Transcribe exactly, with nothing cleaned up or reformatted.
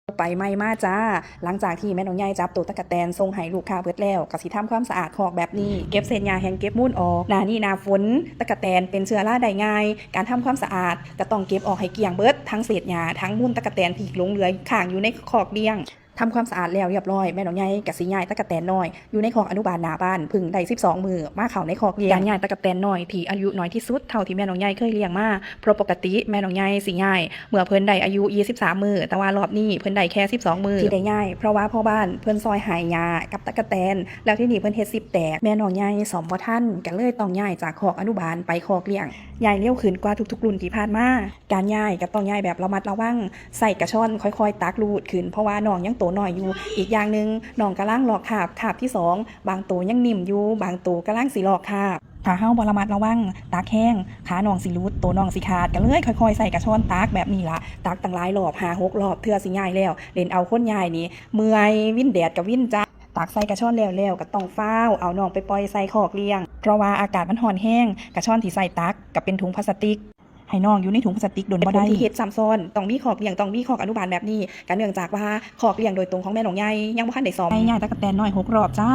ไปใหม่มาจ้า หลังจากที่แม่น้องใหญ่จับโตตั๊กแตนส่งให้ลูกค้าเบิดแล้ว ก็สิทำความสะอาดคอกแบบนี้ เก็บเศษหญ้าแห้งเก็บมูลออก หน้านี้หน้าฝน ตั๊กแตนเป็นเชื้อราได้ง่าย การทำความสะอาดก็ต้องเก็บออกให้เกลี้ยงเบิด ทั้งเศษหญ้า ทั้งมูลตั๊กแตนที่หลงเหลือค้างอยู่ในคอกเลี้ยง ทำความสะอาดแล้วเรียบร้อย แม่น้องใหญ่ก็สิย้ายตั๊กแตนน้อย อยู่ในคอกอนุบาลหน้าบ้าน เพิ่งได้สิบสองมื้อ มาเข้าในคอกเลี้ยง การย้ายตั๊กแตนน้อยที่อายุน้อยที่สุดเท่าที่แม่น้องใหญ่เคยเลี้ยงมา เพราะปกติแม่น้องใหญ่สิย้ายเมื่อเพิ่นได้อายุยี่สิบสามมื้อ แต่ว่ารอบนี้เพิ่นได้แค่สิบสองมื้อ ที่ได้ย้าย เพราะว่าพ่อบ้านเพิ่นซอยหายหญ้ากับตั๊กแตน แล้วที่นี่เพิ่นเฮ็ดซิปแตก แม่น้องใหญ่ซ่อมบ่ทัน ก็เลยต้องย้ายจากคอกอนุบาลไปคอกเลี้ยง ย้ายเร็วขึ้นกว่าทุกๆรุ่นที่ผ่านมา การย้ายก็ต้องย้ายแบบระมัดระวัง ใส่กระชอนค่อยๆตักลูดขึ้น เพราะว่าน้องยังโตน้อยอยู่ อีกอย่างหนึ่งน้องกำลังลอกคาบ คาบที่สอง บางโตยังนิ่มอยู่ บางโตกำลังสิลอกคาบ ถ้าเฮาบ่ระมัดระวัง ตักแฮง ขาน้องสิหลุด โตน้องสิขาด ก็เลยค่อยๆใส่กระชอนตักแบบนี้ล่ะ ตักตั้งหลายรอบ ห้าหกรอบ เทื่อสิย้ายแล้ว เล่นเอาคนย้ายนี่เมื่อย วินแดดก็วินจ้า ตักใส่กระชอนแล้วๆ ก็ต้องฟ้าวเอาน้องไปปล่อยใส่คอกเลี้ยง เพราะว่าอากาศมันร้อนแฮง กระชอนที่ใส่ตักก็เป็นถุงพลาสติก ให้น้องอยู่ในถุงพลาสติกโดนบ่ได้ เป็นคนที่เฮ็ดซ้ำซ้อน ต้องมีคอกเลี้ยง ต้องมีคอกอนุบาลแบบนี้ ก็เนื่องจากว่าคอกเลี้ยงโดยตรงของแม่น้องใหญ่ยังบ่ทันได้ซ่อม ให้ย้ายตั๊กแตนน้อยหกรอบจ้า